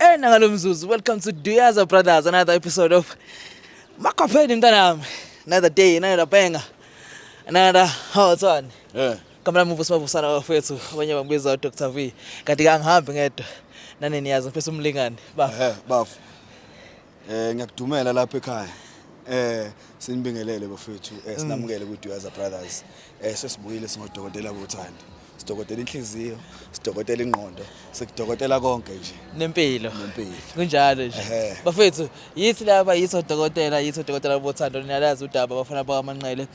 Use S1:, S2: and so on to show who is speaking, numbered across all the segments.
S1: Nangalo mzuzu, welcome to Duyaza Brothers, another episode of Makhwapheni mntanami. Another day, another banger. Another hot one. Gama lami uVusi Mavusana bafethu, abanye bangibiza uDr V. Kanti ke angihambi ngedwa. Nani niyazi ngifisa umlingane. Bafo.
S2: Bafo. Ngiyakudumela lapha ekhaya. Sinibingelele bafethu, sinamukele ku Duyaza Brothers. Sesibuyile singodokotela bothando. Sidokotela inhliziyo, sidokotela ingqondo, sikudokotela konke nje.
S1: Nempilo.
S2: Nempilo.
S1: Kunjalo nje. Bafethu, yithi laba yithi odokotela, yithi odokotela bothando, niyalazi udaba abafana bakaManqele.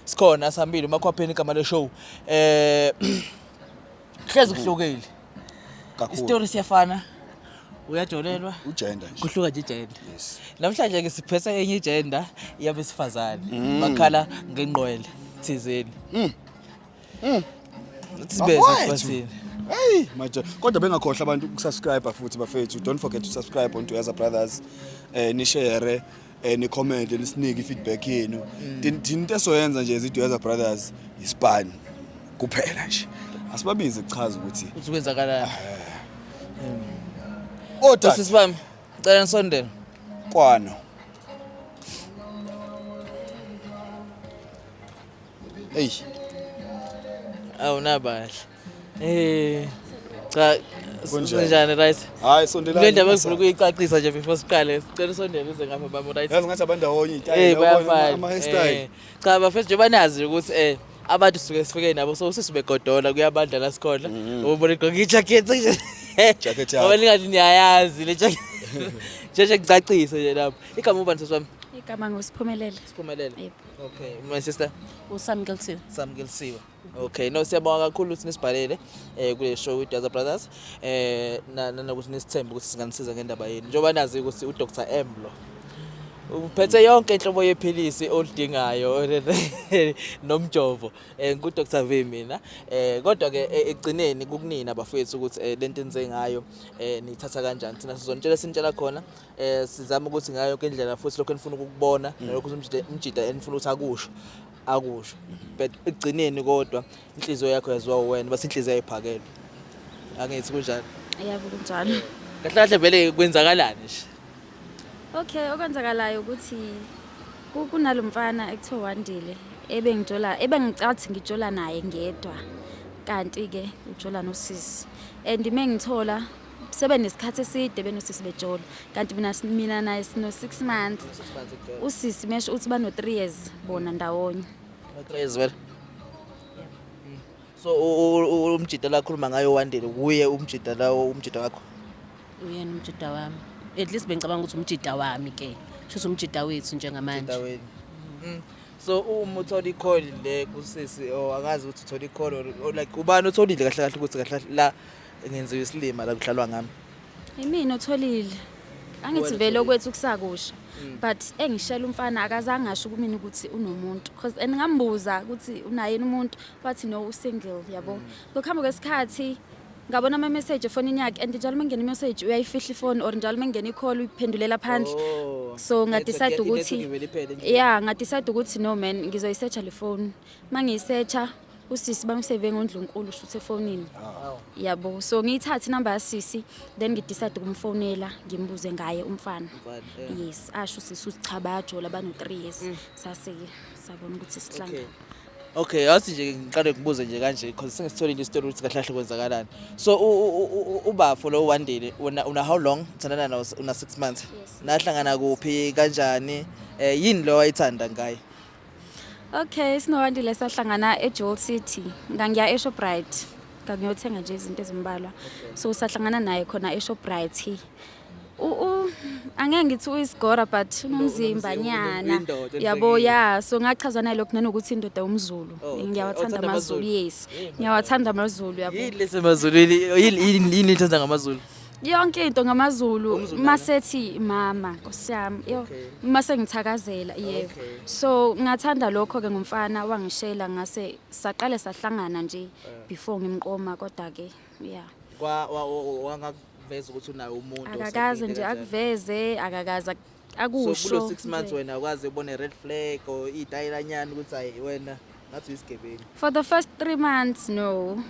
S1: Sikhona sihambile uMakhwapheni igama le show. Hlezi kuhlukile.
S2: Kakhulu.
S1: Isitori siyafana. Uyajolelwa.
S2: Ugender nje.
S1: Kuhluka nje igender.
S2: Yes.
S1: Namhlanje ke siphethe enye igender yabesifazane. Bakhala ngengqwele thizeni. Sibeze
S2: Bafowethu.
S1: bathini.
S2: Hey, maja. Kodwa bengakhohlwa abantu ukusubscribe futhi bafethu. Don't forget to subscribe on Duyaza Brothers. Ni share, ni comment, nisinike feedback yenu. Thina into esoyenza nje iZiduyaza Brothers ispan kuphela nje. Asibabize kuchaza ukuthi
S1: Uthi kwenzakalani.
S2: Kodwa
S1: Sisi bami, cela nisondele.
S2: Kwano. Hey.
S1: Awu nabahle. Cha,
S2: Kunjani?
S1: kunjani right?
S2: Hayi, sondelani.
S1: Kule ndaba engifuna ukuyicacisa nje before siqale. Sicela usondele uze ngapha bami right.
S2: Yazi ngathi abandawonye itayela,
S1: Eh, bayafana.
S2: ama hairstyle.
S1: Cha bafethu njengoba nazi ukuthi abantu sisuke sifike nabo so sesibegodola kuyabanda la sikhona. Ubona igqoke ijacket nje.
S2: Jacket yakho.
S1: Ngoba ningathi niyayazi le jacket. Nje ngicacise nje lapho. Igama ubani sisi wami?
S3: Igama nguSiphumelele.
S1: Siphumelele.
S3: Yebo.
S1: Okay, my sister.
S4: USamkelisiwe.
S1: Samkelisiwe. Okay, no siyabonga kakhulu ukuthi nisibhalele kule show with Duyaza Brothers. Nanokuthi nisithembe ukuthi singanisiza ngendaba yenu. Njengoba nazi ukuthi uDr M lo uphethe yonke inhlobo yephilisi oludingayo nomjovo. Ngu Dr V mina. Kodwa ke ekugcineni kukunina abafowethu ukuthi lento enze ngayo nithatha kanjani. Thina sizonitshela sinitshela khona. Sizama ukuthi ngayo yonke indlela futhi lokho enifuna ukukubona nalokho umjida enifuna ukuthi akusho akusho. But ekugcineni kodwa inhliziyo yakho yaziwa wena, bese inhliziyo ayiphakelwe. Angithi kunjalo?
S3: Yebo kunjalo.
S1: Kahle kahle vele kwenzakalani nje?
S3: Okay, okwenzakalayo ukuthi kunalomfana ekuthiwa Wandile ebengijola, ebengicathi ngijola naye ngedwa. Kanti ke ujola nosisi. And mengithola sebe nesikhathi eside benosisi bejola. Kanti mina naye sino 6 months.
S1: 6 months kujola.
S3: Usisi mesho uthi bano 3 years bona ndawonye.
S1: No 3 years vele. So umjida la khuluma ngayo Wandile kuye umjida la umjida wakho.
S4: Uyena umjida wami. At least bengicabanga ukuthi umjida wami ke. Shuthi umjida wethu njengamanje.
S1: Umjida wenu. So uma uthola i-call le kusisi or angazi ukuthi uthola i-call or like ubani otholile kahle kahle ukuthi kahle kahle la ngenziwe isilima la kuhlalwa ngami.
S3: Yimina otholile. Angithi
S1: Wena
S3: vele
S1: otholile.
S3: okwethu kusakusha. But engishela umfana akazange asho kumina ukuthi unomuntu because and ngambuza ukuthi unaye yini umuntu, wathi no usingle yabo. Ngokuhamba kwesikhathi ngabona ama message efonini yakhe and njalo mangena message uyayifihla ifoni or njalo mangena i-call uyiphendulela phandle.
S1: Oh.
S3: So nga
S1: Network
S3: decide ukuthi
S1: i-network ivele iphele nje.
S3: Yeah, nga decide ukuthi no man ngizoyisearcha le phone. Mangiyisearcha usisi bamsave ngondlunkulu shuthe efonini. Yabo. So ngiyithathe inamba yasisi then ngidecide ukumfonela ngimbuze ngaye umfana.
S1: Umfana, yeah.
S3: Yes, asho usisi uthi cha bayajola bano 3 years. Sase sabona ukuthi sihlangana.
S1: Okay. Okay, yazi nje ngiqale ngibuze nje kanje because sengisitholile isitori ukuthi kahle kahle kwenzakalani. So ubafo lo Wandile una how long uthandana nawo? Una 6 months.
S3: Yes.
S1: Nahlangana kuphi kanjani? Yini lo wayithanda ngaye?
S3: Okay, sinoWandile sahlangana eJewel City. Ngangiya eShoprite. Ngangiyothenga nje izinto ezimbalwa. So sahlangana naye khona eShoprite. Angeke ngithi uyisigora but unomzimba nyana.
S1: Uyindoda
S3: Yabo,
S1: enhlekile.
S3: yeah, so ngachazwa naye lokhu nanokuthi indoda yomZulu.
S1: Oh, okay.
S3: Ngiyawathanda
S1: Uthanda
S3: amaZulu,
S1: amaZulu?
S3: yes.
S1: Yini
S3: Ngiyawathanda amaZulu yabo.
S1: Yini lesemazulwini? Yini ethanda ngamaZulu?
S3: Yonke into ngamaZulu,
S1: Umzulu nani?
S3: masethi mama, Nkosi yami, yo,
S1: Okay.
S3: mase ngithakazela, yebo.
S1: Okay.
S3: So ngathanda lokho ke ngomfana wangishela ngase saqale sahlangana nje before ngimqoma kodwa ke yeah.
S1: Wangakuveza ukuthi unayo umuntu
S3: Akakaze
S1: osebile
S3: nje
S1: kanjalo.
S3: akuveze, akakaze akusho.
S1: So kulo 6 months
S3: nje.
S1: wena ukwazi ubone red flag or itayelanyana ukuthi hayi wena ngathi uyisigebengu.
S3: For the first 3 months no.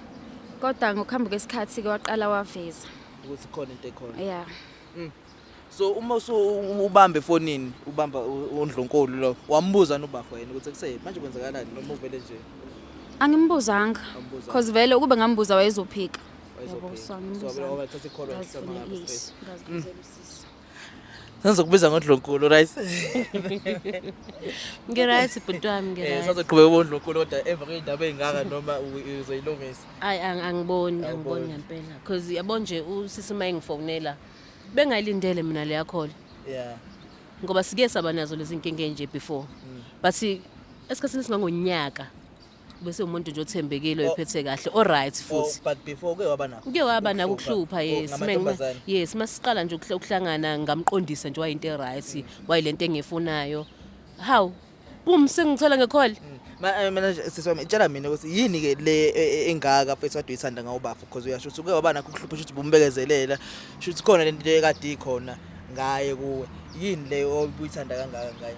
S3: Kodwa ngokuhamba kwesikhathi ke waqala waveza.
S1: Ukuthi khona into ekhona.
S3: Yeah.
S1: So uma ubambe efonini, ubamba uNdlunkulu lo, wambuza nobafo yena ukuthi kuse manje kwenzakalani noma uvele nje?
S3: Angimbuzanga.
S1: Awumbuzanga.
S3: Cause vele ukube ngambuza wayezophika.
S1: Wayezophika.
S3: Yabo, so
S1: So
S3: angimbuzanga.
S1: vele wathatha i-call wayihloma
S3: Ngazifonela-
S1: ngapha
S3: yes,
S1: straight.
S3: ngazibuzela usisi.
S1: Sengizokubiza ngoNdlunkulu, right?
S4: Ngi-right bhuti wami, ngi-right.
S1: Sazoqhubeka uNdlunkulu kodwa emva kwey'ndaba ey'ngaka noma uzoyilungisa.
S4: Ayi, angiboni, angiboni
S1: Awuboni.
S4: ngempela, cause yabo nje usisi uma engifonela bengayilindele mina leya call, ngoba sike saba nazo lezi nkinga nje before, but esikhathini esingangonyaka bese umuntu nje othembekile, oyiphethe kahle, o-right futhi.
S1: Oh, but before kuke waba nakho?
S4: Kuke waba nako ukuhlupha, yes.
S1: Ngamantombazane?
S4: Yes, masiqala nje ukuhlangana ngamqondisa nje, wayinto e-right, wayilento engiyifunayo. Hawu, boom, sengithola nge-call.
S1: Mina nje, sisi wami, tshela mina ukuthi yini ke le engaka mfethu kade uyithanda ngawo bafo, because uyasho ukuthi uke waba nakho ukuhlupha, shuthi bumbekezelela, shuthi khona lento ekade ikhona ngaye kuwe. Yini le obuyithanda kangaka ngaye?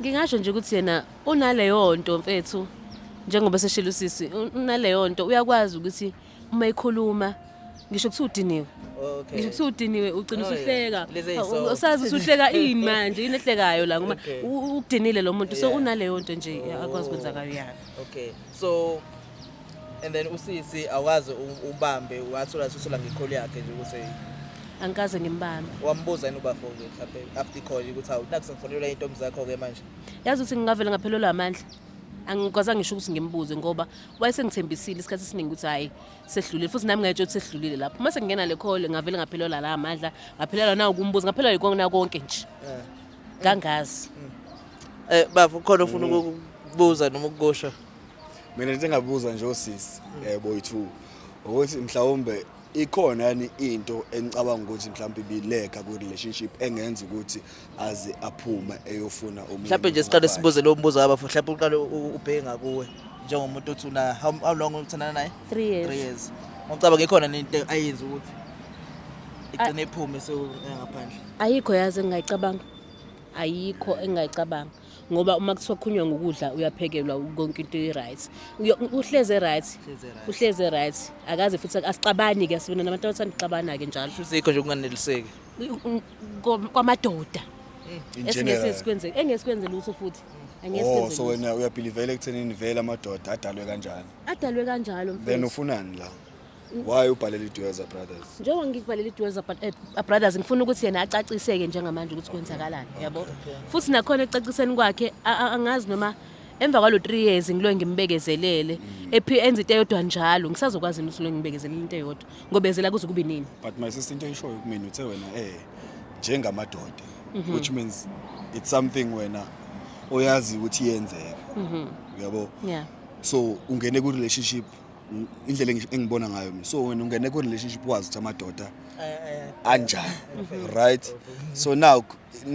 S4: Ngingasho nje ukuthi yena unaleyo nto mfethu, njengoba seshilo usisi, unaleyo nto, uyakwazi ukuthi uma ekhuluma ngisho kuthiwa udiniwe, ngisho kuthiwa udiniwe ugcina
S1: Oh, yeah.
S4: usuhleka.
S1: Lezi ey'soft.
S4: Usazi ukuthi uhleka ini manje, yini ehlekayo la, ngoba ukudinile lo muntu, so unaleyo nto nje akwazi ukwenza ngayo yana.
S1: Okay, so and then usisi awazi ubambe, wathola uthola nge-call yakhe nje ukuthi
S4: Angikaze ngimbambe.
S1: Wambuza yini ubafo ke mhlawumbe after i-call ukuthi hawu, naku sengifonelwa iy'ntombi zakho ke manje?
S4: Yazi ukuthi ngingavele ngaphelelwa amandla, angikwazanga ngisho ukuthi ngimbuze, ngoba wayesengithembisile isikhathi esiningi ukuthi hhayi, sehlulile, futhi nami ngayitsho ukuthi sehlulile lapho. Uma sengingena le call ngavele ngaphelelwa la amandla, ngaphelelwa na ukumbuza, ngaphelelwa yikona konke nje. Ngangazi.
S1: Bafo, khona ufuna ukubuza noma ukukusho?
S2: Mina into engabuza nje osisi boy 2 ukuthi mhlawumbe ikhona yani into enicabanga ukuthi mhlawumbe ibileka ku relationship engenza ukuthi aze aphume eyofuna omunye.
S1: Mhlawumbe nje siqale sibuze lo mbuzo wabafo, mhlawumbe uqale ubheke ngakuwe njengomuntu othi una how long uthandana naye?
S4: 3 years.
S1: 3 years. Ngicabanga ikhona nento ayenza ukuthi igcine iphume sewungaphandle.
S4: Ayikho yazi engingayicabanga. Ayikho engingayicabanga. Ngoba uma kuthiwa kukhulunywa ngokudla uyaphekelwa konke, into i-right. Uhleze right.
S1: Uhleze right.
S4: Uhleze right. Akaze futhi asixabani ke, sibona nabantu abathanda ukuxabana ke njalo.
S1: Futhi ikho nje ukunganeliseki.
S4: Kwamadoda.
S2: In
S4: Esingeke
S2: general.
S4: sikwenze, engeke sikwenze lutho futhi. Angeke
S2: Oh,
S4: sikwenze
S2: so
S4: lutho.
S2: wena uyabelieve ekuthenini vele amadoda adalwe kanjani?
S4: Adalwe kanjalo
S2: Then
S4: mfethu.
S2: ufunani la? Why ubhalela iDueza Brothers?
S4: Njengoba ngikubhalela iDueza Brothers, ngifuna ukuthi yena acaciseke njengamanje ukuthi kwenzakalani, yabo. Futhi nakhona ekucaciseni kwakhe angazi noma emva kwalo 3 years ngiloye ngimbekezelele, ephi enza into eyodwa njalo, ngisazokwazi ukuthi ngiloye ngibekezelele into eyodwa, ngobezela kuze kube nini.
S2: But my sister, into oyishoyo kumina, uthe wena njengamadoda, which means it's something wena oyazi ukuthi iyenzeka. Uyabo?
S4: Yeah.
S2: So ungene ku relationship indlela engibona ngayo mina. So wena ungene ku relationship wazi ukuthi amadoda anjani, right? So now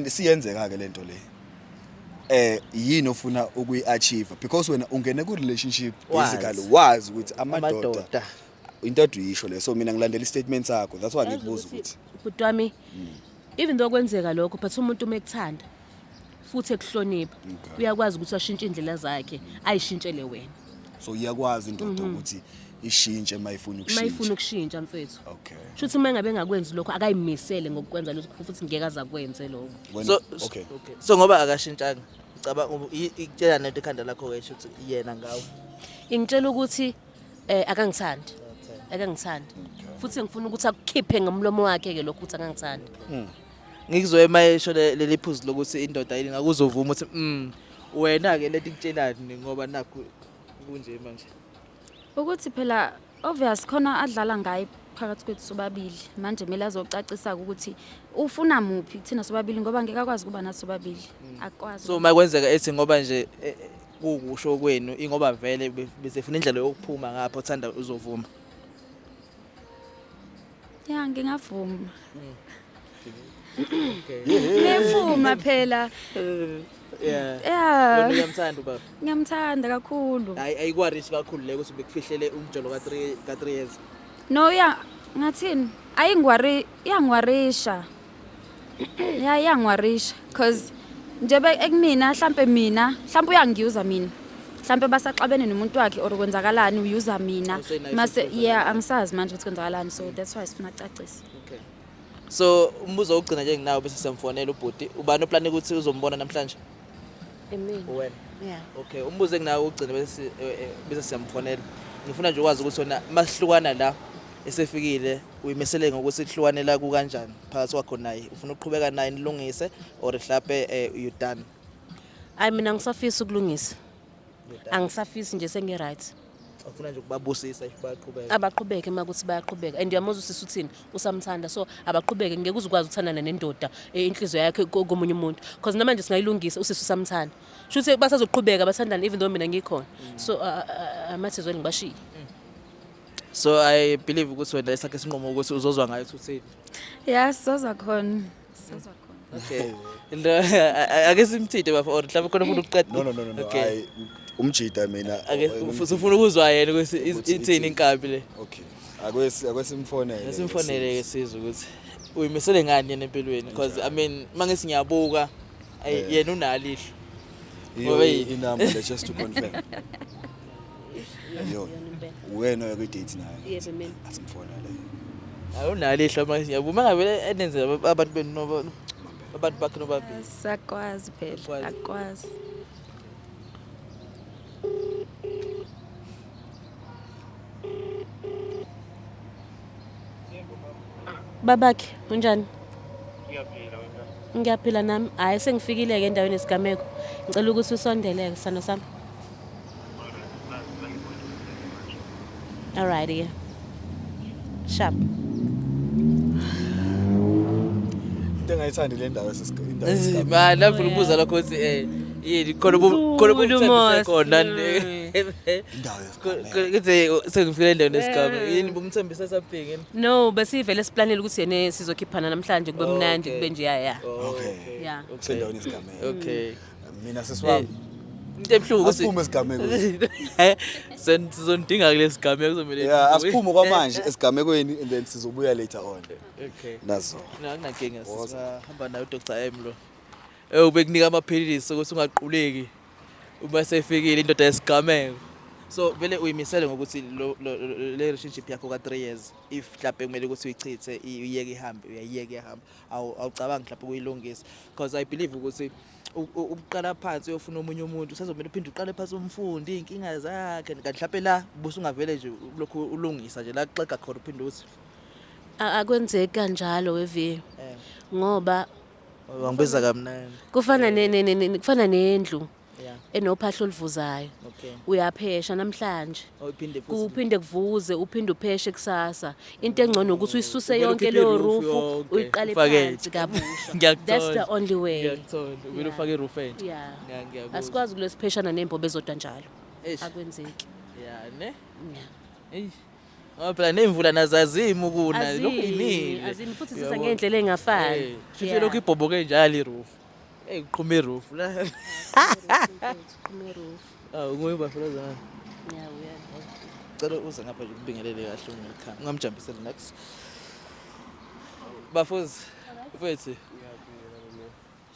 S2: siyenzeka ke lento le. Yini ofuna ukuyi-achieve, because wena ungene ku relationship
S1: Wazi.
S2: basically wazi ukuthi amadoda
S1: Amadoda.
S2: Into aduyisho le, so mina ngilandela i-statement sakho, that's why ngikubuza ukuthi
S4: Bhuti wami, even though kwenzeka lokho, but umuntu uma ekuthanda futhi ekuhlonipha, uyakwazi ukuthi ashintshe indlela zakhe, ayishintshele wena.
S2: So iyakwazi indoda ukuthi ishintshe uma ifuna
S4: Uma ifuna
S2: ukushintsha?
S4: ukushintsha mfethu. Shuthi uma ngabe engakwenzi lokho, akayimisele ngokukwenza lokho, futhi ngeke aze akwenze lokho.
S2: Wena-
S1: So
S2: okay.
S1: Okay. So ngoba akashintshanga, ucabanga ikutshela nento ekhanda lakho ke, shuthi yena ngawe?
S4: Ingitshela ukuthi akangithandi. Akangithandi. Futhi ngifuna ukuthi akukhiphe ngomlomo wakhe ke lokho ukuthi akangithandi.
S1: Ngikuzwe mayesho leli phuzu lokuthi indoda yini ngakuzovuma ukuthi wena ke leti kutshelani, ngoba nakho kunje manje.
S3: Ukuthi phela obvious khona adlala ngaye phakathi kwethu sobabili, manje kumele azocacisa ukuthi ufuna muphi kuthina sobabili, ngoba ngeke akwazi ukuba nathi sobabili, akwazi.
S1: So uma kwenzeka ethi ngoba nje kukusho kwenu ingoba vele besefuna indlela yokuphuma ngapho, uthanda uzovuma?
S3: Ya, ngingavuma.
S1: Okay.
S3: Ngivuma phela.
S1: Wena
S3: Yeah.
S1: uyamthanda ubaba?
S3: Ngiyamthanda kakhulu.
S1: Hayi, ayikwarishi kakhulu le ukuthi bekufihlele umjolo ka 3 years.
S3: No, ya, ngathini? Ayingiwari, iyangiwarisha. Ya, iyangiwarisha cause nje ekumina mhlambe, mina mhlambe uyangiyuza mina. Mhlambe basaxabene nomuntu wakhe or kwenzakalani, uyuza mina.
S1: Awusenayo
S3: Mase
S1: isipho.
S3: Yeah, angisazi manje ukuthi kwenzakalani, so that's why sifuna kucacisa.
S1: Okay. So umbuzo wokugcina nje nginawo bese siyamfonela ubhuti. Ubani oplane ukuthi uzombona namhlanje?
S4: Emini.
S1: Wena.
S4: Yeah.
S1: Okay, umbuzo enginawo wokugcina bese siyamfonela. Ngifuna nje ukwazi ukuthi wena masihlukana la esefikile uyimisele ngokuthi kuhlukane la kukanjani phakathi kwakho naye. Ufuna ukuqhubeka naye nilungise or mhlawumbe you done?
S4: Hayi, mina ngisafisa ukulungisa. Angisafisi nje, sengi-right.
S1: Ufuna nje ukubabusisa if bayaqhubeka.
S4: Abaqhubeke uma kuthi bayaqhubeka, and uyamuzwa usisi uthini, usamthanda, so abaqhubeke. Ngeke uze ukwazi ukuthandana nendoda inhliziyo yakhe komunye umuntu, because namanje singayilungisa, usisi usamthanda, shuthi basazoqhubeka bathandane even though mina ngikhona, so amathizweni ngibashiye.
S1: So I believe ukuthi wena esakhe isinqumo ukuthi uzozwa ngayo ukuthi uthini.
S3: Yeah, sizozwa khona. Sizozwa khona.
S1: Okay. Ake simthinte bafo or mhlawumbe khona ufuna ukuqeda.
S2: No.
S1: Okay.
S2: Hayi, umjida mina.
S1: Ake ufuna ukuzwa yena ukuthi
S2: Ukuthi
S1: ithini
S2: ithini.
S1: inkabi le.
S2: Okay. Akwesimfonele.
S1: Asimfonele ke sizwe ukuthi uyimisele ngani yena empilweni, because I mean mangisi ngiyabuka, ayi, yena unalo ihlo.
S2: Iyo
S1: Ngoba
S2: inamba le, just to confirm. Iyo. Wena oya kwi-date naye.
S4: Yebo, mina.
S2: Asimfonele.
S1: Awunalo ihlo mangisi ngiyabuka mangabe enenze abantu benu abantu bakhe nobabili.
S3: Sakwazi phela,
S1: Akwazi.
S3: akwazi.
S4: Babakhe, unjani? Ngiyaphila nami. Hhayi, sengifikile-ke endaweni yesigameko. Ngicela ukuthi usondeleke, sithando sami. Alrighty-ke, sharp.
S2: Into engayithandi le ndawo indawo yesigameko.
S1: Man, lapho ukubuza lokho ukuthi yini khona khona
S4: Nkulu
S1: ubumthembise
S4: mos.
S1: khona.
S2: Indawo yesigameko.
S1: Kuthi sengifike endaweni yesigameko. Yini bumthembise something yini?
S4: No, besivele siplanele ukuthi yena sizokhiphana namhlanje, kube mnandi, kube nje, ya.
S2: Okay.
S4: Ya.
S2: Kusendaweni yesigameko.
S1: Okay.
S2: Mina sesiwami.
S1: Into ebuhlungu ukuthi
S2: Asiphume esigamekweni.
S1: Sizonidinga kulesi sigameko, kuzomele.
S2: Yeah, asiphume kwamanje esigamekweni and then sizobuya later on.
S1: Okay.
S2: Nazo.
S1: No, akunankinga.
S2: Woza.
S1: Singahamba naye uDr M lo. Ubekunika amaphilisi ukuthi ungaquleki uma sefikile indoda yesigameko. So vele uyimisele ngokuthi le relationship yakho ka 3 years, if mhlawumbe kumele ukuthi uyichithe, uyiyeke ihambe, uyayiyeka ihamba, awucabangi mhlawumbe ukuyilungisa? Because I believe ukuthi ukuqala phansi uyofuna omunye umuntu, usazomele uphinde uqale phansi umfundi iy'nkinga zakhe, kanti mhlawumbe la ubusungavele nje ulokhu ulungisa nje la kuxega khona, uphinde uthi
S4: Akwenzeki kanjalo, wevi, ngoba
S1: Wangibiza kamnandi.
S4: Kufana kufana nendlu enophahla oluvuzayo. Uyaphesha namhlanje,
S1: Oh, iphinde futhi.
S4: Kuphinde kuvuze, uphinde upheshe kusasa. Into engcono ukuthi uyisuse
S1: Uvele
S4: yonke
S1: ukhiphe
S4: leyo
S1: i-roof
S4: roof,
S1: yonke,
S4: uyiqale
S1: ufake
S4: phansi
S1: entsha.
S4: kabusha.
S1: Ngiyakuthola.
S4: That's the only way.
S1: Ngiyakuthola. Uvele ufake i-roof entsha.
S4: Yeah.
S1: Ngiyakuzwa.
S4: Asikwazi kulesipheshana nembobo ezodwa njalo.
S1: Eish.
S4: Akwenzeki.
S1: Yeah, ne?
S4: Yeah.
S1: Eish. Ngoba phela ney'mvula nazo azimi ukuna, lokhu
S4: Azimi,
S1: inile.
S4: azimi futhi ziza
S1: Uyabona?
S4: ngey'ndlela ey'ngafani.
S1: Eh, shuthi lokhu ibhobhoke njalo i-roof. Hey, kuqhuma i-roof la.
S4: Kuqhuma i-roof.
S1: Ah, unguye ubafulaza ngani?
S4: Yeah, uyena.
S1: Cela uze ngapha nje ukubingelele kahle ungekhaya. Ungamjambiseli next. Bafuzi. Mfethu.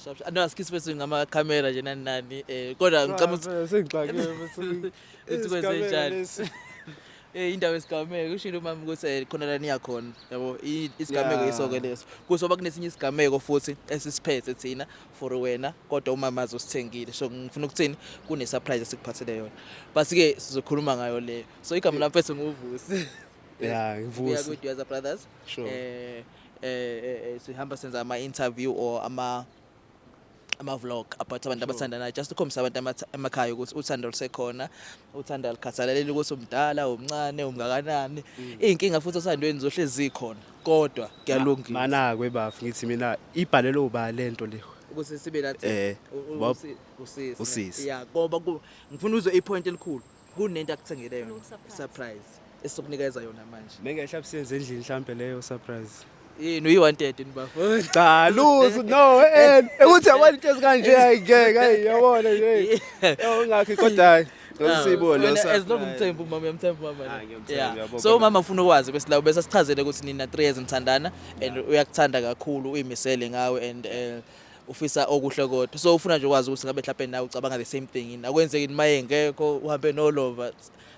S1: Sharp. sharp. No, asikisi mfethu ngamakhamera nje nani nani. Kodwa ngicela ukuthi
S5: Sengixakiwe futhi.
S1: Uthi kwenzenjani? Indawo esigameko ushilo umama ukuthi khona la niya khona, yabo, isigameko isoke leso kusoba kunesinye isigameko futhi esisiphethe thina for wena, kodwa umama azosithengile, so ngifuna ukuthini, kune surprise esikuphathele yona, but ke sizokhuluma ngayo leyo. So igama lami mfethu nguVusi.
S5: Yeah,
S1: We are
S5: ngivusi.
S1: with Duyaza Brothers.
S5: Sure.
S1: Sihamba senza ama interview or ama vlog about abantu abathandanayo, just ukukhombisa abantu emakhaya ukuthi uthando lusekhona, uthando alikhathaleleli ukuthi umdala, umncane, umngakanani. Iy'nkinga futhi othandweni zohlezi zikhona, kodwa kuyalungiswa.
S5: Mana kwe bafu, ngithi mina ibhalelwe uba lento le.
S1: Ukuthi sibe lathi usisi.
S5: Usisi.
S1: Ya, ngoba ngifuna uzwe i-point elikhulu, kunento akuthengele yona, surprise esizokunikeza yona manje.
S5: Menge mhlawumbe siyenze endlini mhlawumbe leyo surprise.
S1: Yini uyi-wanted yini bafo?
S5: Cha, lutho, no, ukuthi yabona into ezikanje ayingeke, hayi yabona nje. Yabo ngakho kodwa hayi, ngosibona lo
S1: Wena, as long
S5: surprise.
S1: umthemba umama, uyamthemba umama
S5: Ah,
S1: ne?
S5: ngiyamthemba, yabo,
S1: So
S5: kodwa-
S1: umama ufuna ukwazi bese la bese sichazele ukuthi nina 3 years nithandana and uyakuthanda kakhulu, uyimisele ngawe and Ufisa okuhle kodwa. So ufuna nje ukwazi ukuthi ngabe mhlawumbe nawe ucabanga the same thing yini. Akwenzeki yini maye ngekho uhambe nolova.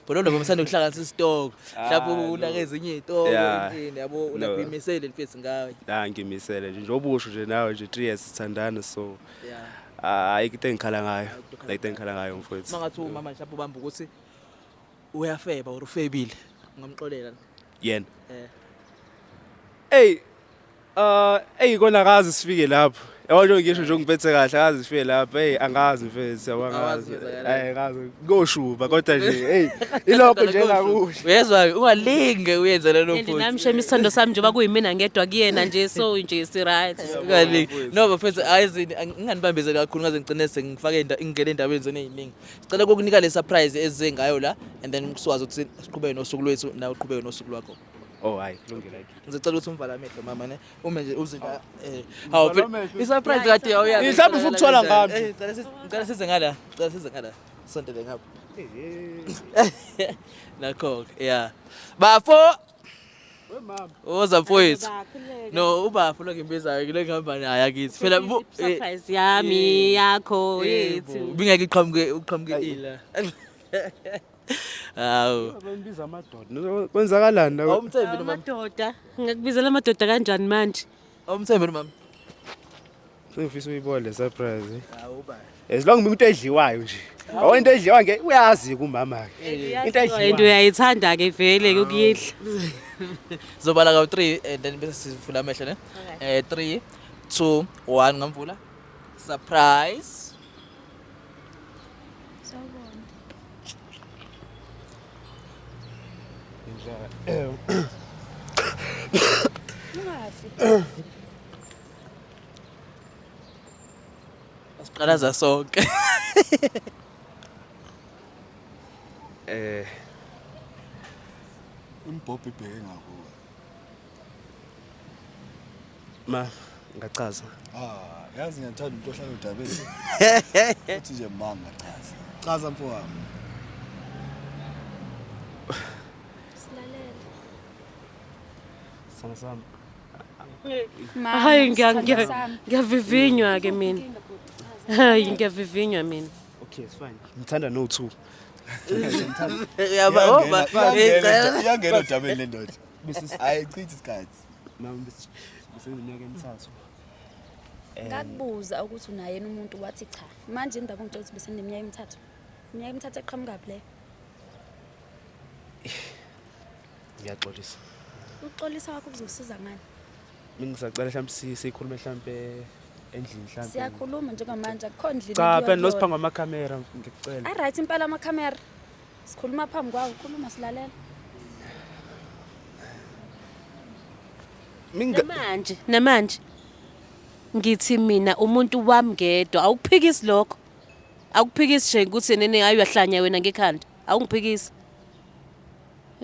S1: Phela olova msanda ukuhlanganisa isitoko. Mhlawumbe
S5: Ah,
S1: unake
S5: no.
S1: ezinye izitoko
S5: Yeah.
S1: yini yabo
S5: No.
S1: ulapha imisele mfethu ngawe.
S5: La ngimisele nje njengoba usho nje nawe nje 3 years sithandana so
S1: Yeah.
S5: ayikho into engikhala ngayo.
S1: Ayikho into okhala
S5: Ayikho into engikhala ngayo mfowethu.
S1: Uma ngathi umama mhlawumbe ubamba ukuthi uyafeba or ufebile, ungamxolela.
S5: Yena.
S1: Eh.
S5: Ey ey kona akazi sifike lapho. Yabo nje ngisho nje ngiphethe kahle akazi sifike lapho. Hey angazi mfethu yabo
S1: Awazi
S5: angazi.
S1: kwenzakalani.
S5: Hey angazi koshuba kodwa nje hey ilokho nje engakusho.
S1: Uyezwa ke ungalinge uyenze lelo
S4: And nami
S1: phutha.
S4: shame isithando sami njengoba kuyimina ngedwa kuyena nje so nje si right.
S1: Ungalinge. No bafethu ayizini nginganibambezeli kakhulu ngaze ngigcine sengifake ngingene endabeni zenu eziningi. Sicela ukukunika le surprise eze ngayo la and then sikwazi ukuthi siqhubeke nosuku lwethu nawe uqhubeke nosuku lwakho.
S5: Oh hayi kulungile like.
S1: Ngizocela ukuthi umvale amehlo mama ne. Ume nje uze la hawu i-surprise kade awuyazi.
S5: Mhlawumbe ufuna ukuthola ngami.
S1: Ngicela size ngala. Ngicela size ngala. Sondele ngapha. Nakho ke yeah. Bafo Woza mfowethu. No, ubafo lo ngimbizayo kule ngihamba naye akithi. Phela
S4: Surprise yami yakho yethu.
S1: bingeke iqhamuke uqhamuke ila. Hawu.
S5: Bambiza amadoda. Kwenzakalani la?
S1: Awumthembi lo mama.
S4: Amadoda, ngakubizela amadoda kanjani manje?
S1: Awumthembi lo mama.
S5: Sengifisa uyibone le surprise.
S1: Hawu ba.
S5: As long into edliwayo nje. Awu into edliwa nge uyazi kumama ke. Into
S4: Into
S5: edliwayo.
S4: uyayithanda ke vele ukuyidla.
S1: Zobala ka 3 and then bese sivula amehlo ne. 3 2 1 ngamvula. Surprise.
S3: Sawubona. Ungafi.
S1: Siqalaza sonke.
S2: Imbhobho ibheke ngakuwe.
S5: Ma ngachaza.
S2: Ah, yazi ngiyathanda umuntu ohlala odabeni. Uthi nje ma ngachaza. Chaza mfowami.
S3: Silalele.
S5: Sana sami.
S3: Mama,
S4: Hayi
S3: sithandwa sami.
S4: ngiyavivinywa ke mina. Hayi ngiyavivinywa mina.
S5: Okay, it's fine. Ngithanda no 2.
S1: Yaba oba.
S2: Iyangena odabeni le ndoda. Ayichithi isikhathi.
S5: Mama beseneminyaka emithathu.
S3: Ngakubuza ukuthi unaye yini umuntu wathi cha. Manje indaba ungitshela ukuthi beseneminyaka emithathu. Iminyaka emithathu eqhamukaphi leyo?
S5: Ngiyaxolisa.
S3: Ukuxolisa kwakho kuzosiza ngani?
S5: Mina ngisacela mhlawumbe sikhulume mhlawumbe endlini mhlawumbe.
S3: Siyakhuluma njengamanje akukho ndlini.
S5: Cha
S3: ekuyiwa
S5: phela nosipha
S3: kuyona.
S5: ngamakhamera ngikucela.
S3: Alright impela amakhamera. Sikhuluma phambi kwawo, khuluma silalela.
S5: Minga
S4: Namanje, namanje ngithi mina umuntu wami ngedwa awukuphikisi lokho. Awukuphikisi nje ukuthi nene hayi uyahlanya wena ngekhanda. Awungiphikisi.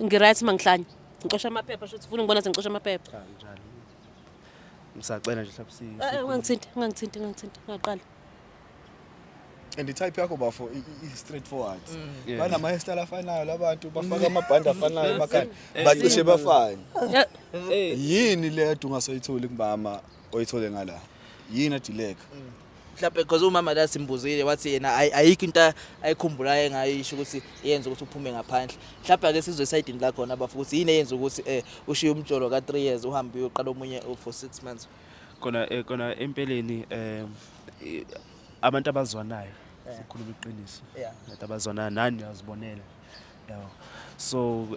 S4: Ngiright mangihlanya. Ngicosha amaphepha shuthi ufuna ngibona sengicosha amaphepha.
S5: Cha njalo. Ngisacela nje mhlawumbe si.
S4: Ungangithinti, ungangithinti, ungangithinti. Ungaqala.
S2: And i-type yakho bafo i-straightforward.
S5: Yeah.
S2: Banama hairstyle afanayo labantu bafaka amabhandi afanayo emakhanda. Bacishe bafane. Yini le ade ungasoyitholi kumama oyithole ngala? Yini adileka?
S1: Mhlawumbe because umama la simbuzile wathi yena ayikho into ayikhumbulayo engayisho ukuthi iyenza ukuthi uphume ngaphandle. Mhlawumbe ake sizwe esayidini la khona abafu ukuthi yini eyenza ukuthi ushiye umjolo ka 3 years uhambe uyoqala omunye for 6 months.
S5: Kona kona empeleni abantu abazwanayo sikhuluma iqiniso. Abantu abazwanayo nani uyazibonela. Yabo. So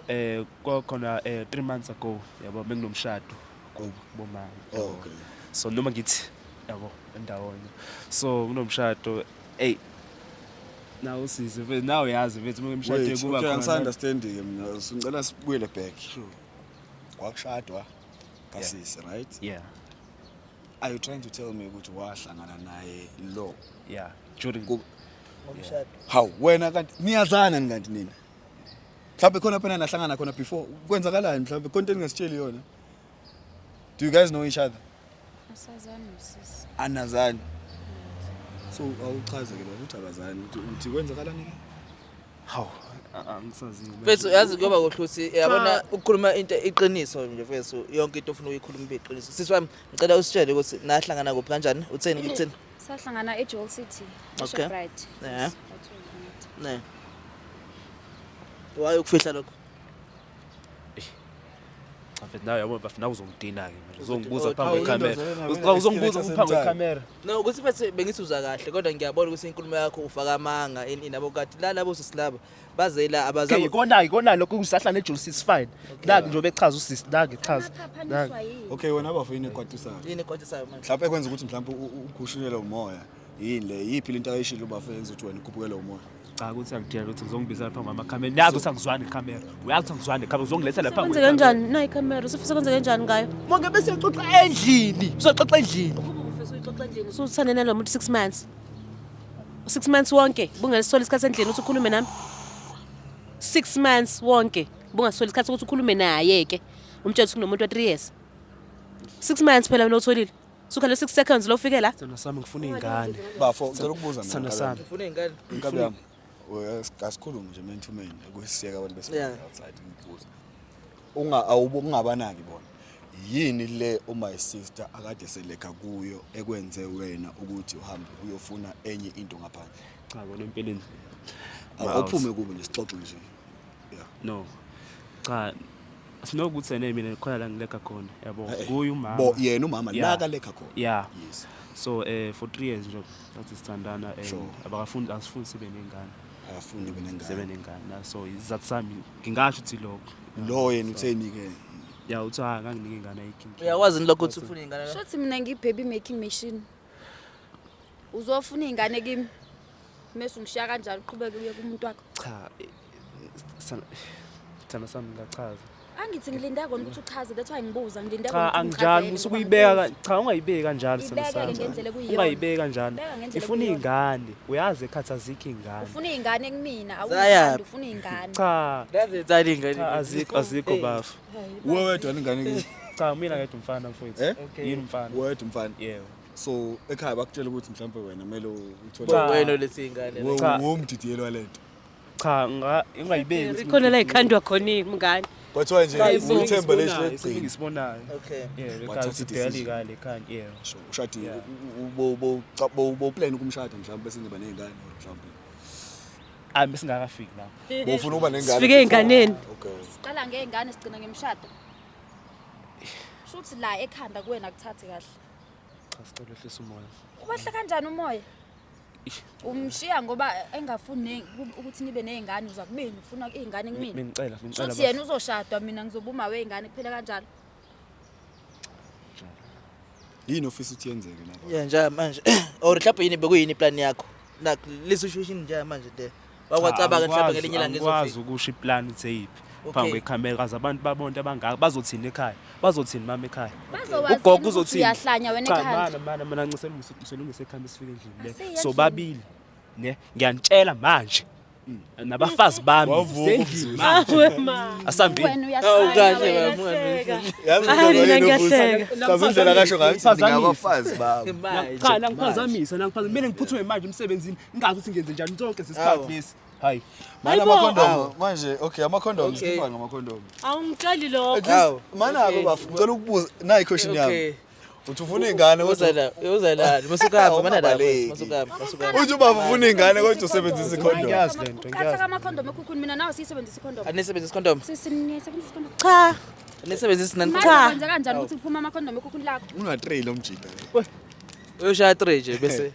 S5: kwakhona 3 months ago yabo benginomshado kubo bomama.
S2: Okay.
S5: So noma ngithi yabo endawonye. So kunomshado hey nawe usisi mfethu nawe uyazi mfethu uma emshadweni
S2: Wait,
S5: kuba
S2: okay,
S5: khona.
S2: angisa-understand-ke mina. So ngicela sibuyele back. Kwakushadwa kasisi, right?
S5: Yeah.
S2: Are you trying to tell me ukuthi wahlangana naye lo?
S5: Yeah, during
S1: Ngomshado.
S2: Hawu, wena kanti niyazana ni kanti nina? Mhlawumbe khona phela nahlangana khona before. Kwenzakalani mhlawumbe konke ningasitsheli yona? Do you guys know each other?
S3: Asazani nosisi.
S2: Anazani. So awuchaze ke baba uthi abazani uthi kwenzakalani ke?
S5: Hawu, angisazi.
S1: Mfethu yazi kuyoba kuhle ukuthi yabona ukukhuluma into iqiniso nje mfethu yonke into ofuna ukuyikhuluma ibe iqiniso. Sisi wami ngicela usitshele ukuthi nahlangana kuphi kanjani utheni ngikuthini?
S3: Sahlangana eJewel City,
S1: Okay.
S3: eShoprite.
S1: Yeah. Ne. Why ukufihla lokho?
S5: Cha mfethu, nawe yabo bafuna uzongidina ke manje. Uzongibuza
S1: Oh,
S5: phambi
S1: awu,
S5: kwekhamera.
S2: indoda
S5: Cha, uzongibuza
S2: lena
S5: phambi kwekhamera.
S1: No, ukuthi bese bengithi uza kahle kodwa ngiyabona ukuthi inkulumo yakho ufaka amanga ini nabo kati la labo sisilaba bazela
S5: Okay,
S1: abazange
S5: ikona ikona lokho kusahlala eJewel City, fine. Naki njengoba echaza usisi, naki echaza. Naki.
S3: Amaphaphaniswa yini?
S2: Okay, wena bafo yini ekwatisayo?
S1: Yini ekwatisayo manje?
S2: Mhlawumbe ekwenza ukuthi mhlawumbe ukhushunyelwe umoya. Yini le? Yiphi lento ayishilo ubafo yenza ukuthi wena ukhuphukelwe umoya?
S5: Cha, ukuthi angidela ukuthi ngizongibiza lapha ngamakhamera. Nazi ukuthi angizwani nekhamera. Uyazi ukuthi angizwani nekhamera, uzongiletha lapha.
S4: Kwenzeke kanjani? Nayi ikhamera, usufisa kwenzeke kanjani ngayo?
S5: Monke bese uxoxa endlini. Uzoxoxa endlini.
S4: Ukuba ufisa uyixoxa endlini, usuthande nalo muntu 6 months. 6 months wonke, bungasithola isikhathi endlini ukuthi ukhulume nami. 6 months wonke, bungasithola isikhathi ukuthi ukhulume naye ke. Umtshela ukuthi kunomuntu wa 3 years. 6 months phela wena utholile. Sukhale 6 seconds lo ufike la.
S5: Sithando sami, ngifuna ingane.
S2: Bafo, ngicela ukubuza mina.
S5: Sithando sami.
S1: Ufuna ingane?
S2: Inkabi yami. Asikhulume nje man to man, ukusiyeka abantu
S1: Yeah.
S2: besifazane outside ngikubuza. Unga awubo ungabanaki bona. Yini le my sister akade selekha kuyo ekwenze wena ukuthi uhambe uyofuna enye into ngaphandle?
S5: Cha, kona empeleni.
S2: Awuphume kubo nje sixoxe nje. Yeah.
S5: No. Cha, sinokuthi ene mina khona la ngileka khona, yabo.
S2: Eh, eh.
S5: Kuye umama.
S2: Bo yena umama
S5: Yeah.
S2: la kalekha khona.
S5: Yeah.
S2: Yes.
S5: So for 3 years nje sathi sithandana and abakafuni, asifuni sibe nengane.
S2: Akafuni
S5: Sibe
S2: benengane.
S5: nengane. Na, so isizathu sami ngingasho ukuthi lokho.
S2: Lo yena utheni ke?
S5: Ya, uthi ha nganginike ingane ayikho inkinga.
S1: Uyakwazi yini lokho ukuthi ufuna ingane la?
S3: Shothi mina ngiyi-baby making machine. Uzofuna iy'ngane kimi. Mese ungishiya kanjalo uqhubeke uye kumuntu wakho.
S5: Cha, sithando sami, ngingachaza.
S3: Angithi ngilinde kona ukuthi uchaze, that's why ngibuza, ngilinde
S5: Cha,
S3: kona ukuthi
S5: anginjalo,
S3: ungichazele
S5: usuke
S3: ngoba
S5: uyibeka
S3: ngibuza.
S5: cha, ungayibeki kanjalo sithando
S3: Ibeke-ke
S5: sami.
S3: ngendlela ekuyiyona.
S5: Ungayibeki kanjalo.
S3: Beka ngendlela
S5: Ifuna
S3: ekuyiyona.
S5: iy'ngane, uyazi ekhathi azikho iy'ngane.
S3: Ufuna iy'ngane kumina,
S1: Zaya.
S3: awungithandi, ufuna iy'ngane.
S5: Cha.
S1: Lazenzani ingane?
S5: Cha, azikho, azikho bafo.
S2: Uwe wedwa ingane kimi.
S5: Cha, mina ngedwa umfana mfowethu.
S2: Eh?
S1: Okay.
S5: Yini umfana?
S2: Wedwa umfana.
S5: Yebo.
S2: So ekhaya bakutshela ukuthi mhlawumbe wena kumele uthole
S5: Cha.
S1: Wena olethe ingane la.
S5: Cha.
S2: womdidiyelo walento.
S5: Cha, ungayibeki ukuthi
S4: Ikhona la ikhandwa khona imngane.
S2: Kwathiwa nje
S5: Cha,
S2: uthemba leli
S5: esibonayo,
S2: legcina.
S5: engisibonayo.
S1: Okay.
S5: Yebo, ekhaya
S2: Wathatha
S5: sidela
S2: i-decision.
S5: ingane ekhaya, yebo.
S2: Sure, ushadile
S5: Yeah.
S2: bo plan ukumshada mhlawumbe bese niba nezingane or mhlawumbe.
S5: Hayi, besingakafiki lapho.
S2: Bofuna ukuba nengane.
S4: Sifike ey'nganeni.
S2: Okay.
S3: Siqala ngey'ngane sigcina ngemishado. Shuthi la ekhanda kuwena akuthathi kahle.
S5: Cha, sicela wehlise umoya.
S3: Uwehle kanjani umoya?
S5: Ish.
S3: Umshiya ngoba engafuni ukuthi nibe ney'ngane, uza kumina ufuna iy'ngane kumina.
S5: Bengicela, bengicela.
S3: Shuthi yena uzoshadwa, mina ngizoba uma wey'ngane kuphela kanjalo.
S2: Yini ofisa ukuthi yenzeke lapha?
S1: Yeah, nje manje or mhlawumbe yini bekuyini plan yakho? Like le situation nje manje le. Wakwacabanga mhlawumbe ngelinye ilanga
S5: Angikwazi
S1: izofika.
S5: ukusho iplan ukuthi eyiphi
S1: Okay.
S5: phambi kwekhamera, kaze abantu babonke abangaka bazothini ekhaya, bazothini mama ekhaya,
S3: Bazowazi
S5: ugogo
S3: ukuthi
S5: uzothini.
S3: uyahlanya wena
S5: Cha,
S3: ekhanda.
S5: mana mana mana, ngiselungise ekhaya sifike endlini le.
S3: Asiye
S5: So
S3: endlini.
S5: babili ne ngiyanitshela manje nabafazi bami
S2: Wavuka
S5: sendlini
S2: umzuzu.
S5: manje.
S4: Awe ma.
S5: Asambeni.
S3: Wena
S1: Awu
S3: uyahlanya
S1: kahle
S3: wena.
S1: baba.
S2: Yazi
S4: Hayi, mina ngiyahleka.
S2: Chaza indlela kasho ngayo ukuthi
S5: Phazamisa.
S2: ningabafazi babo.
S1: Manje.
S5: Cha, nangiphazamisa, nangiphazamisa. Mina ngiphuthume manje emsebenzini, ngingazi ukuthi ngenze njani sonke
S1: Awu.
S5: sesikhathi lesi. Hayi.
S2: Mana
S4: Hayibo.
S2: ama-condom manje, okay, ama-condom
S1: Okay.
S2: sikhipha ngama-condom.
S4: Awungitsheli lokho.
S2: At least
S1: Awu,
S2: mana
S1: okay.
S2: ke bafo, ngicela ukubuza nayi question yami.
S1: Okay.
S2: Uthi ufuna ingane
S1: Uza
S2: kodwa
S1: la, uza la. Masuka mana la,
S2: Awubaleki.
S1: masuka, masuka.
S2: uthi ubaba ufuna ingane kodwa usebenzisa icondom.
S5: Ngiyazi lento, ngiyazi.
S3: Uqhatha amakhondomu ekhukhuni, mina nawe siyisebenzisa ikhondomu.
S1: Anisebenzisi condom.
S3: Sisi niyayisebenzisa ikhondomu.
S4: Cha.
S1: Anisebenzisi nani?
S3: Manje
S4: Cha.
S3: kwenza kanjani ukuthi kuphume amakhondomu ekhukhuni lakho?
S2: Una-three lo mjida.
S1: Uyoshaya 3 nje bese.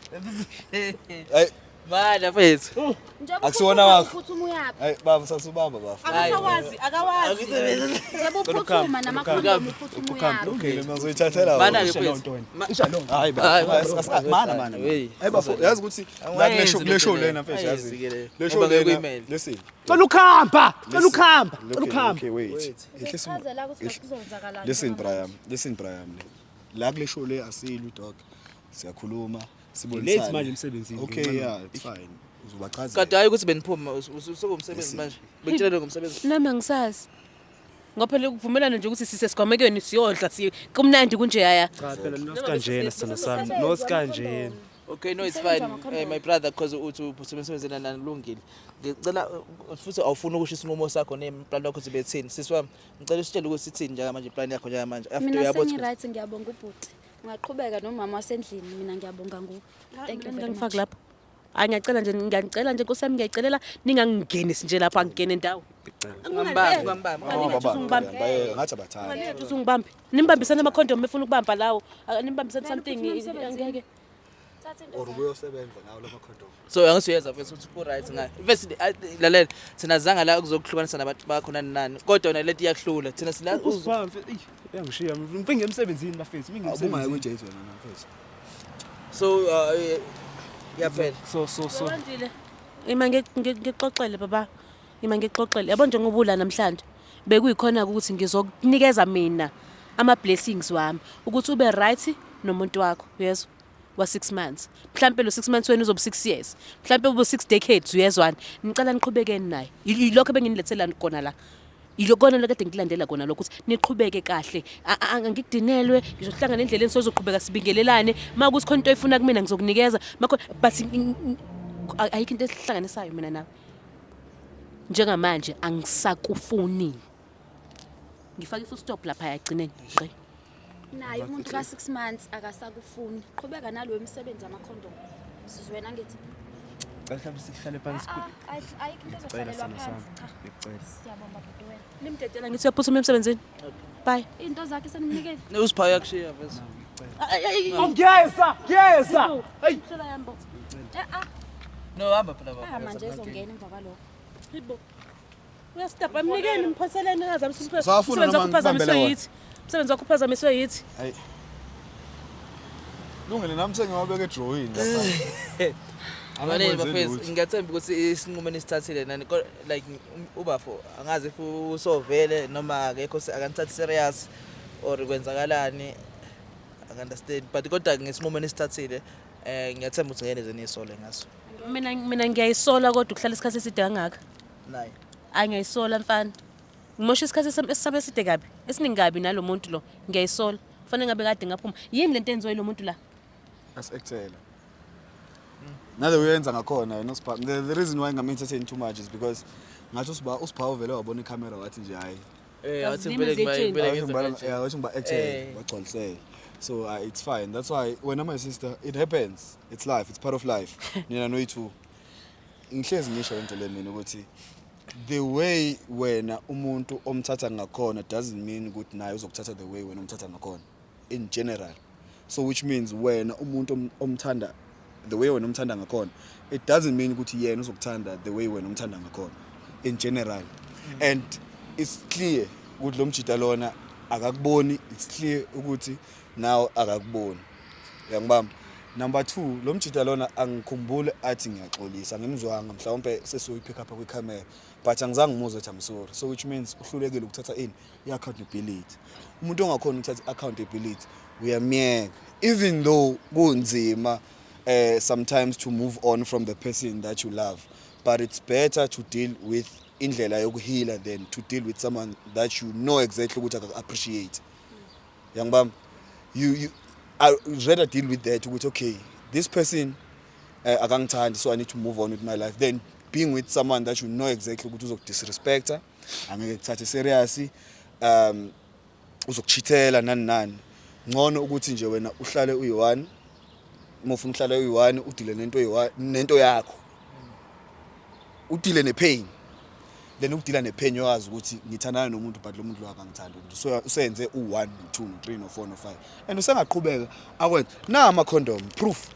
S2: Hayi,
S1: Mana mfethu.
S3: Njengoba
S2: Akusiwona
S3: uphuthuma,
S2: wakho.
S3: uphuthuma uyaphi?
S2: hayi baba sasubamba bafo.
S4: Akasawazi, akawazi.
S3: Njengoba uphuthuma namakhondomu uphuthuma uyaphi?
S2: Okay, mina ngizoyithathela
S1: Mana
S2: wena.
S1: ke
S5: Isha leyo
S1: mfethu.
S5: nto wena. Isha leyo nto.
S2: Hayi
S1: Hayi,
S2: bafo, mana mana.
S1: Hey.
S2: Hayi bafo, yazi ukuthi la kule show, kule show lena mfethu yazi.
S1: Ayenzi ke leyo.
S2: Le show
S1: Ngoba ngeke
S2: lena.
S1: uyimele.
S2: Listen.
S5: Cela ukuhamba, cela ukuhamba, cela
S2: Okay,
S5: ukuhamba.
S2: okay, wait. Ehlisa umoya.
S3: Chazela ukuthi kuzokwenzakalani.
S2: Listen Brian, listen Brian. La kule show le asilwi dog. Siyakhuluma, sibonisane.
S5: Late manje emsebenzini,
S2: Okay,
S5: ngincane.
S2: yeah, it's fine. Uzobachazela.
S1: Kanti hayi ukuthi beniphuma usukungumsebenzi manje. Bekutshelele ngomsebenzi.
S4: Nami angisazi. Ngoba phela ukuvumelana nje ukuthi sisesigwamekweni siyodla si kumnandi kunje yaya.
S5: Cha phela nosikanjena sithando sami, nosikanjena.
S1: Okay, no, it's fine. My brother, because uthi uphuthume emsebenzini nalungile. Ngicela futhi awufuni ukusho isinqumo sakho neplan yakho ukuthi bethini. Sisi wami, ngicela usitshele ukuthi ithini njengamanje iplan yakho njengamanje. After
S3: Mina
S1: uyabona ukuthi
S3: sengi-right, ngiyabonga ubhuti. Ungaqhubeka nomama wasendlini, mina ngiyabonga nguwe. Thank you very much.
S4: Ngifake lapho. Hayi, ngiyacela nje, ngiyanicela nje, nkosi yami, ngiyayicelela, ningangingenisi nje lapho, angingene ndawo.
S1: Ungambambi, ungambambi.
S4: Ungambambi.
S2: Bayeka ngathi abathandi.
S4: Ungaletha uzungibambe. Nimbambisane amakhondomu efuna ukubamba lawo. Nimbambisane something angeke.
S2: Or ubuyosebenza ngawo lama condom.
S1: So angithi uyeza mfethu ukuthi ku right ngayo. Mfethu, lalela, thina zanga la kuzokuhlukanisa nabantu bakho nani nani. Kodwa wena leti iyakuhlula. Thina sila uzo
S5: Usipha mfethu, eyi, uyangishiya. Mfethu, ngisemsebenzini bafethu,
S2: Ubungaya
S5: ngisemsebenzini.
S2: kwi-date wena na mfethu.
S1: So iyaphela.
S5: So
S4: Wandile. Ima ngixoxele baba. Ima ngixoxele. Yabo, njengoba ula namhlanje bekuyikhona ukuthi ngizokunikeza mina ama blessings wami ukuthi ube right nomuntu wakho, uyezwa? Wa 6 months. Mhlambe lo 6 months wena uzoba 6 years. Mhlambe ube 6 decades, uyezwana. Ngicela niqhubekeni naye. Yilokho benginilethela kona la. Yilokona lokade ngikulandela kona lokho, ukuthi niqhubeke kahle. Angikudinelwe, ngizohlangana endleleni, sozoqhubeka sibingelelane. Uma kuthi khona into oyifuna kumina, ngizokunikeza. Makho but ayikho into esihlanganisayo mina nawe. Njengamanje angisakufuni. Ngifake i-full stop lapha yagcineni. Ngqi.
S3: Naye umuntu ka-6 months akasakufuni. Qhubeka nalowo msebenzi amakhondomu. Sizwena ngithi.
S5: Cela mhlawumbe sihlale phansi.
S3: Ah, ayikho into
S5: Ngicela
S3: ezohlalelwa
S5: sithando
S3: phansi.
S5: sami.
S3: Cha.
S5: Ngicela.
S3: Siyabonga bhuti wena.
S4: Nimdedela, ngithi uyaphuthuma emsebenzini. Bye.
S3: Into zakhe senimnikele.
S1: Usipha uyakushiya mfethu.
S5: Ngiyeza, ngiyeza. Hey.
S3: Eh ah,
S1: No, hamba phela baba.
S3: ah manje ezongena emva kwalokho.
S4: Hayibo. Uyastapa, mnikeni, mphoseleni azami.
S2: Usawafuna
S4: Umsebenzi wakho
S2: noma
S4: uphazamiswe
S2: ngikubambele wona?
S4: yithi. Umsebenzi wakho uphazamiswe yithi.
S2: Hayi. Lungile, nami sengiwabeka edrawini lapha.
S1: Abaningi
S2: Angikwenze
S1: bafethu,
S2: lutho.
S1: ngiyathemba ukuthi isinqumo nisithathile nani like ubafo angazi if usovele noma akekho, akanithathi serious or kwenzakalani, angi-understand, but kodwa ngesinqumo nisithathile, ngiyathemba ukuthi ngeke nize niyisole ngaso.
S4: Mina ngiyayisola, kodwa ukuhlala isikhathi eside kangaka.
S1: Naye.
S4: Hayi, ngiyayisola mfana. Ngimosha isikhathi esami eside kabi. Esiningi kabi nalo muntu lo. Ngiyayisola. Kufanele ngabe kade ngaphuma. Yini lento enziwe lo muntu la?
S2: Asi-actela. Nale uyenza ngakhona yena uSipha. The reason why ngam-entertain too much is because ngathi uSipha uvele wabona ikhamera, wathi nje hayi.
S1: Wathi
S4: Yazilimi
S1: vele
S4: zetsheni.
S1: vele
S2: Wathi
S1: ngenza kanje.
S2: yeah, wathi ngiba-actele, bagcwalisele. So it's fine. That's why wena, my sister, it happens. It's life. It's part of life. Nina noyi-two. Ngihlezi ngisho lento le mina ukuthi the way wena umuntu omthatha ngakhona doesn't mean ukuthi naye uzokuthatha the way wena omthatha ngakhona in general. So which means wena umuntu omthanda the way wena omthanda ngakhona, it doesn't mean ukuthi yena uzokuthanda the way wena omthanda ngakhona in general. And it's clear ukuthi lo mjida lona akakuboni, it's clear ukuthi now akakuboni. Uyangibamba? Number 2, lo mjida lona angikhumbule athi ngiyaxolisa, ngimzwanga, mhlawumbe sesiyoyi-pick up kwicamera, but angizange ngimuzwe ethi I'm sorry. So which means uhlulekile ukuthatha ini, i-accountability. Umuntu ongakhona ukuthatha i-accountability uyamyeka, even though kunzima sometimes to move on from the person that you love, but it's better to deal with indlela yokuheala than to deal with someone that you know exactly ukuthi akaku-appreciate. Yangibamba? You I rather deal with that ukuthi okay, this person akangithandi, so I need to move on with my life, than being with someone that you know exactly ukuthi uzokudisrespecta, angeke kuthathe serious, uzokuchithela nani nani. Ngcono ukuthi nje wena uhlale uyi-one, uma ufuna uhlale uyi-one, udile nento oyi-one, nento yakho, udile nepain, then ukudila nepain yowazi ukuthi ngithandana nomuntu, but lo muntu lo akangithandi. So usenze u-1, no-2, no-3, no-4, no-5, and usengaqhubeka akwenze na ama-condom proof.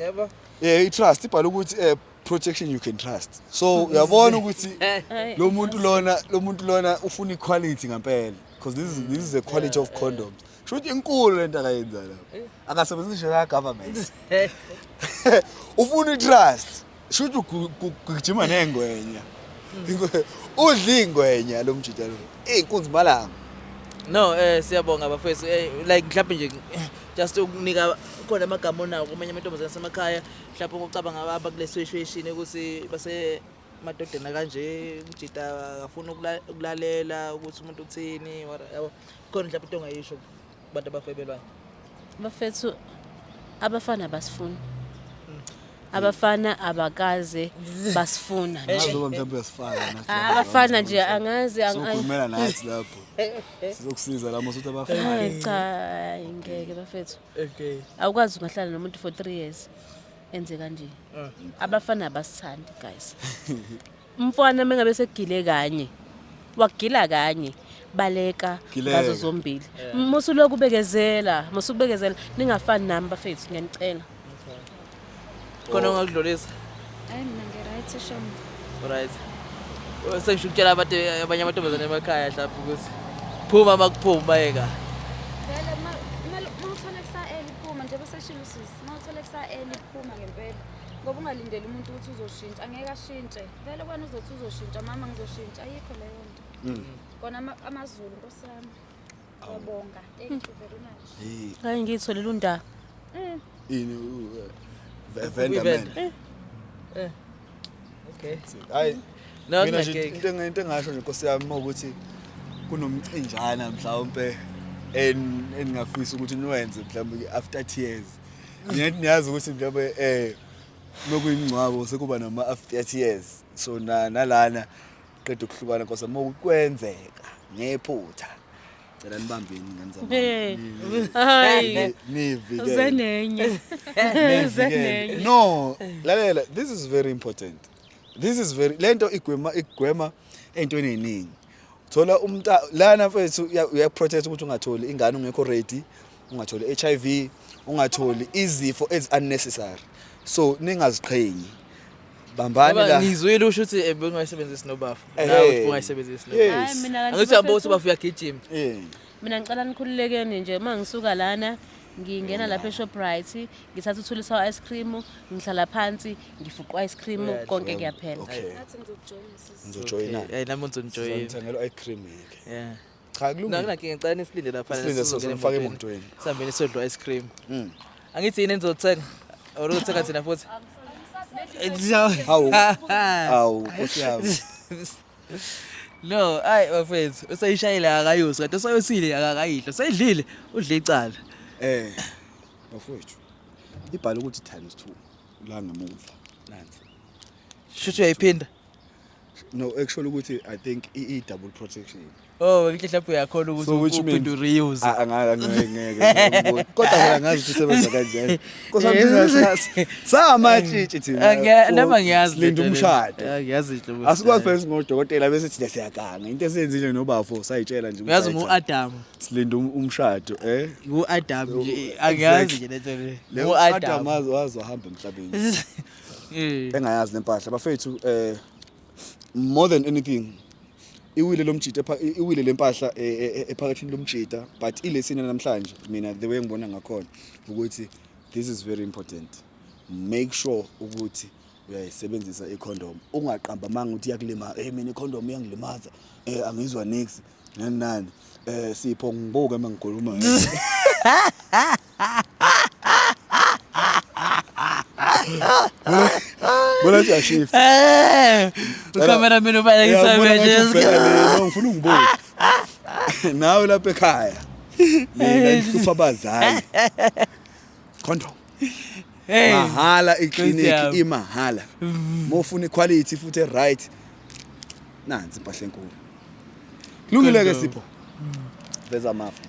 S1: Yebo.
S2: Yeah, i-trust ibhala ukuthi protection you can trust. So uyabona ukuthi lo muntu lona ufuna equality ngempela, because this is a quality of condoms. Kusho ukuthi inkulu lento akayenza la, akasebenzisi la government. Ufuna i-trust, sho ukuthi ugijima nengwenya, udla ingwenya lo mjida lo, ey'nkunzi malanga.
S1: No, siyabonga bafethu. Like mhlawumbe nje just ukunika khona amagama onawo kumanye amantombazane asemakhaya, mhlawumbe ukucabanga aba kule situation ukuthi base madodeni kanje, umjida akafuna ukulalela ukuthi umuntu uthini, yabo. Khona mhlawumbe into ongayisho kubantu abafebelwayo?
S4: Bafethu, abafana basifuna. Abafana abakaze basifuna nje.
S2: Ngazoba mhlawumbe uyasifaka nathi.
S4: Abafana nje angazi
S2: Sokhulumela nathi lapho. Sizokusiza la mos uthi abafana.
S4: Hayi cha, hayi, ngeke bafethu.
S1: Okay.
S4: Awukwazi ungahlala nomuntu for 3 years enze kanje. Abafana abasithandi guys. Umfana mengabe sekugile kanye, wagila kanye, baleka
S2: Gileka.
S4: ngazo zombili. Musuloku ubekezela, musukubekezela ningafani nami bafethu, ngiyanicela.
S1: Khona ongakudlulisa.
S3: Hayi, mina ngi-right shame.
S1: Alright. Sengisho ukutshela abantu abanye amantombazane emakhaya mhlawumbe ukuthi phuma makuphuma bayeka.
S3: Vele ma uthole kusa-early phuma, njengoba seshilo usisi, ma uthole kusa-early phuma ngempela, ngoba ungalindeli umuntu ukuthi uzoshintsha, angeke ashintshe. Vele kwena uzothi uzoshintsha, mama ngizoshintsha, ayikho leyo nto. Kona amaZulu, nkosi yami. Ngiyabonga. Thank you very much.
S2: Hey,
S4: Hayi, ngiyitholele unda.
S2: ini vendor man.
S1: Okay.
S2: Hayi.
S1: No,
S2: Mina nje
S1: ngeke.
S2: into engasho nje nkosi yami ukuthi kunomcinjana mhlawumbe eningafisa ukuthi niwenze mhlawumbe after tears. Niyathi niyazi ukuthi mhlawumbe lokuyingcwabo sekuba nama after tears. So na nalana qeda ukuhlukana nkosi yami kwenzeka ngephutha. Cela nibambeni ingane zami.
S4: Hey. Hayi.
S2: Nivikele.
S4: Uzenenye.
S2: Nivikele. No, lalela, this is very important. This is very lento igwema entweni eziningi. Thola umuntu lana mfethu uyaprotect ukuthi ungatholi ingane ungekho ready, ungatholi HIV, ungatholi izifo ezi unnecessary. So ningaziqhenyi. Bambani
S1: Ngoba
S2: la.
S1: ngizwile usho ukuthi bengayisebenzisi nobafu.
S2: Eh,
S1: Nawe uthi ungayisebenzisi nobafu.
S2: Yes.
S4: Hayi, mina kanti
S1: Angithi uyabona ukuthi
S4: bafethu-
S1: ubafu uyagijima.
S4: Mina ngicela nikhululekeni nje uma ngisuka lana ngingena lapha eShoprite, ngithatha uthulisa ice cream, ngihlala phansi, ngifuqa ice cream,
S1: Uyadla.
S4: konke kuyaphela.
S2: Okay.
S3: Ngathi ngizokujoyina sisi.
S2: Ngizojoyina.
S1: Hey, nami ngizonijoyina.
S2: Ngizonithengela ice cream yike.
S1: Yeah.
S2: Cha,
S1: No,
S2: kulungile.
S1: akunankinga, ngicela nisilinde lapha.
S2: Silinde, sizofaka emotweni.
S1: Sihambeni sodla ice cream. Angithi yini enizothenga? Or uzothenga thina futhi?
S2: Hawu. Hawu, nkosi yami.
S1: No, ayi bafethu, usayishayile akakayusi, kade usayosile akakayidla. Usayidlile, udle icala.
S2: Bafowethu. Ibhala ukuthi times 2 la ngemuva. Nansi.
S1: Shuthi uyayiphinda.
S2: No, actually ukuthi I think i double protection.
S1: Oh, ngihle mhlawumbe uyakhona ukuthi
S2: So which
S1: uphinde
S2: means
S1: ureuse.
S2: Ah, angeke ngeke. Kodwa phela ngazi ukuthi isebenza kanjani. Nkosi yami samatshitshi thina.
S1: Noma ngiyazi
S2: Silinda
S1: lento le.
S2: umshado.
S1: Ngiyazi nje ukuthi-
S2: Asikwazi phela singodokotela bese thina siyaganga. Into esiyenzile nobafo sayitshela nje ukuthi
S1: Uyazi
S2: hayi cha,
S1: ngu-Adam.
S2: Silinda umshado, eh?
S1: Ngu-Adam nje, angiyazi nje lento le.
S2: Le
S1: Ngu-Adam.
S2: Adam wazi wahamba emhlabeni. Engayazi nempahla bafethu, more than anything iwile lomjita iwile lempahla ephakathini lomjita, but ilesina namhlanje mina the way ngibona ngakhona ukuthi this is very important. Make sure ukuthi uyayisebenzisa icondom, ungaqamba amanga ukuthi iyakulima. Mina icondom iyangilimaza, angizwa nix nani nani. Sipho ngibuke mangikhuluma. Bona nje shift.
S1: Ucameraman ubalekisa
S2: Uyabona ngathi
S1: manje.
S2: ubheka le, no, ngifuna ungibuke. Nawe lapha ekhaya. Mina ngihlupha abazali. Condom.
S1: Hey.
S2: Mahala iclinic
S1: yami.
S2: imahala. Mofuna iquality futhi right. Nansi impahla enkulu. Kulungile ke
S1: Condom.
S2: Sipho. Veza amafu.